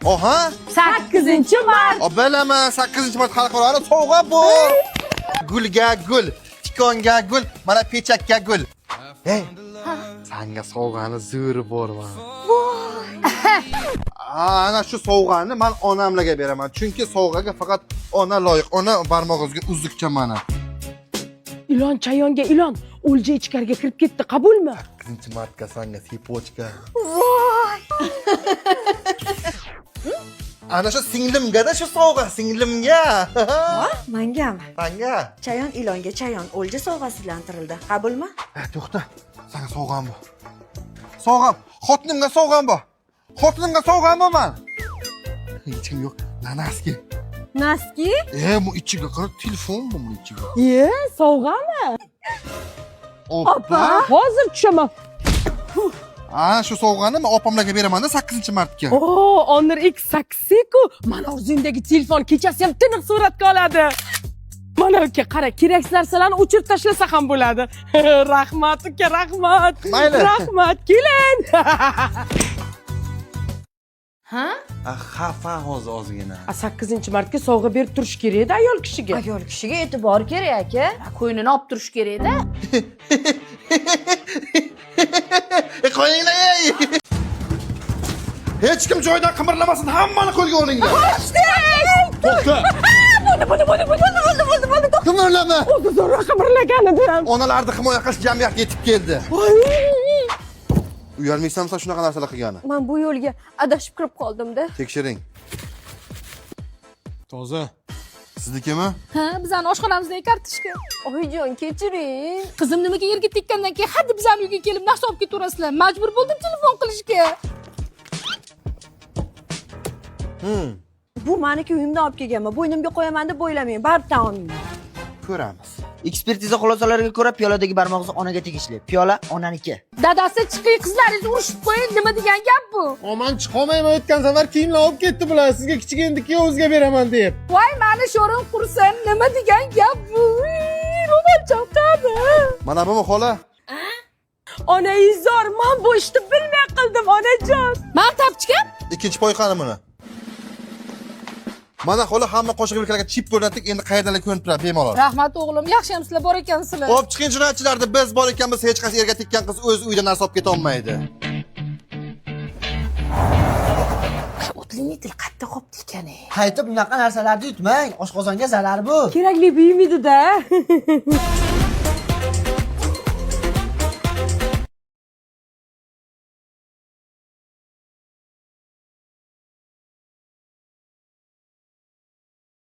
Oha. 8-mart. O bilaman, 8-mart xalqaro sovg'a bu. Gulga gul, tikonga gul, mana pechakka gul. Hey, sanga sovg'ani zo'ri bor man. Ana shu sovg'ani man onamlarga beraman. Chunki sovg'aga faqat ona loyiq. Ona barmog'ingizga uzukcha mana. Ilon chayonga ilon. O'lja ichkariga kirib ketdi, qabulmi? 8-martga sanga sepochka. Ana shu singlimga-da shu sovg'a, singlimga. Mangami? Sanga. Chayon ilonga chayon o'lja sovg'asizlantirildi. Qabulmi? Ha, to'xta. Sanga sovg'am bu. Sovg'am. Xotinimga sovg'am bu. Xotinimga sovg'am bu man. Hech kim yo'q. Nanaski. Naski? E, bu ichiga qara, telefon bu buni ichiga. Ye, sovg'ami? Opa. Hozir tushaman. Ana shu sovg'ani men opamlarga beraman-da 8-martga. O, Honor X8 ku. Mana orzuyimdagi telefon kechasi ham tiniq suratga oladi. Mana uka, qara, keraksiz narsalarni o'chirib tashlasa ham bo'ladi. Rahmat uka, rahmat. Mayli. Rahmat, keling. Ha? Xafa hozir ozgina. 8-martga sovg'a berib turish kerak edi ayol kishiga. Ayol kishiga e'tibor kerak aka. Ko'ynini olib turish kerak-da. E, qo'yinglar ey. Hech kim joyidan qimirlamasin, hammani qo'lga olinglar. To'xta. Bo'ldi, bo'ldi. Qimirlama. O'zi zo'rg'a qimirlagan edim. Onalarni himoya qilish jamiyatga yetib keldi. Uyalmaysanmi sen shunaqa narsalar qilgani? Man bu yo'lga adashib kirib qoldim-da. Tekshiring. Toza. Siznikimi? Ha, bizani oshxonamizdagi kartoshka. Oyijon, kechiring. Qizim nimaga yerga tekkandan keyin haddi bizani uyga kelib narsa olib ketaverasizlar. Majbur bo'ldim telefon qilishga. Bu meniki uyimdan olib kelganman. Bo'ynimga qo'yaman deb o'ylamang. Baribir tan olmayman. Ko'ramiz. Ekspertiza xulosalariga ko'ra piyoladagi barmoq izi onaga tegishli. Piyola onaniki. Dadasi chiqing, qizlaringizni urishib qo'ying, nima degan gap bu? Man chiqolmayman, o'tgan safar kiyimlar olib ketdi bular. Sizga kichik endi kuyovingizga beraman deb. Voy mani sho'rim qursin, nima degan gap bu? Ro'molcham qani? Mana bumi xola? Onaizor, men bu ishni bilmay qildim, onajon. Man tapchikam? Ikkinchi poy qani buni? Mana xola hamma qo'shig'i bilkalarga chip o'rnatdik, endi qayerdalar ko'rinib turadi bemalol. Rahmat o'g'lim, yaxshi ham sizlar bor ekansizlar. Hop, chiqing jinoyatchilarni, biz bor ekanmiz, hech qaysi erga tekkan qiz o'z uyida narsa olib keta olmaydi. Удлинитель qayerda qolibdi ekan? Qaytib bunaqa narsalarni yutmang. Oshqozonga zarar bu. Kerakli buyum edi-da.